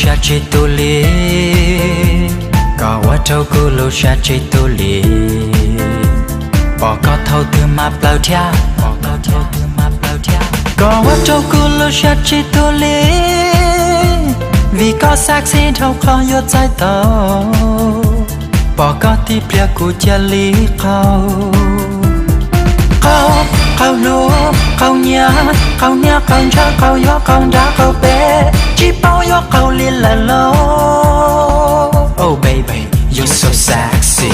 siab tsis tu li, koj ua rau kuv lub siab tsis tu li, pom koj thaum twg mas plaws thiab, koj ua rau kuv lub siab tsis tu li, vim koj sexy dhau qhov yuav txais tau, pom koj tib pliag kuv cia li qaug, qaug, qaug hlub, qaug nyiam, qaug niaj qaug ntshaw, qaug yuav qaug nrag qaug peb, tsis paub yuav qaug li lawm lauj. Oh baby, you're so sexy.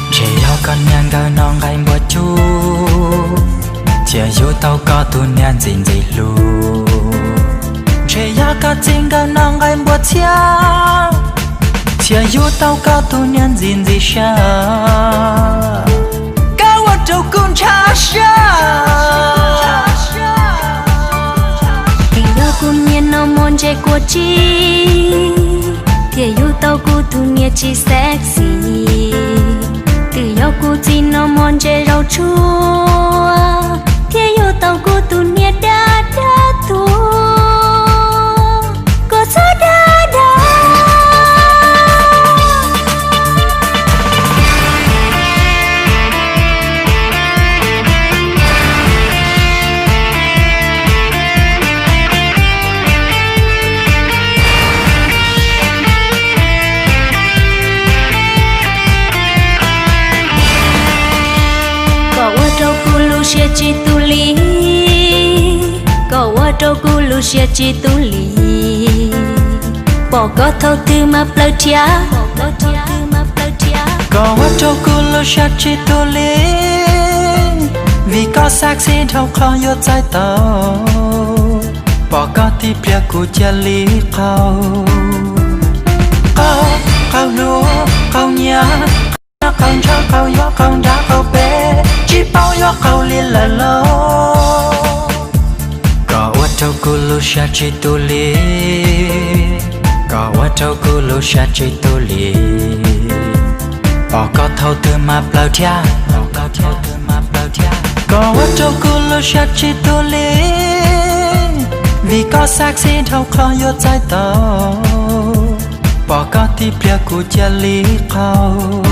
Ntshe yog koj niam nkawd noj nqaij npua cub, thiaj yug tau koj tus niam ntxim ntxim hlub. Ntshe yog koj txiv nkawd noj nqaij npua txhiab, thiaj yug tau koj tus niam ntxim ntxim siab. Koj ua rau kuv ntshav siab. Twb yog kuv niam noj mov ntse kua tsib, thiaj yug tau kuv tus niam tsis sexy. Twb yog kuv txiv noj mov ntse zaub tsuag, thiaj yug tau kuv tus niam dab dab tuag, kua txob dab dab. Koj ua rau kuv lub siab tsis tu li, koj ua rau kuv lub siab tsis tu li, pom koj thaum twg mas plaws thiab, koj ua rau kuv lub siab tsis tu li, vim koj sexy dhau qhov yuav txais tau, pom koj tib pliag kuv cia li qaug, qaug, qaug hlub, qaug nyiam, qaug ntshaw, qaug yuav qaug nrag qaug peb, tsis paub yuav qaug li lawm lauj. Koj ua rau kuv lub siab tsis tu li, koj ua rau kuv lub siab tsis tu li, pom koj thaum twg mas plaws thiab, koj ua rau kuv lub siab tsis tu li, vim koj sexy dhau qhov yuav txais tau, pom koj tib pliag kuv cia li qaug.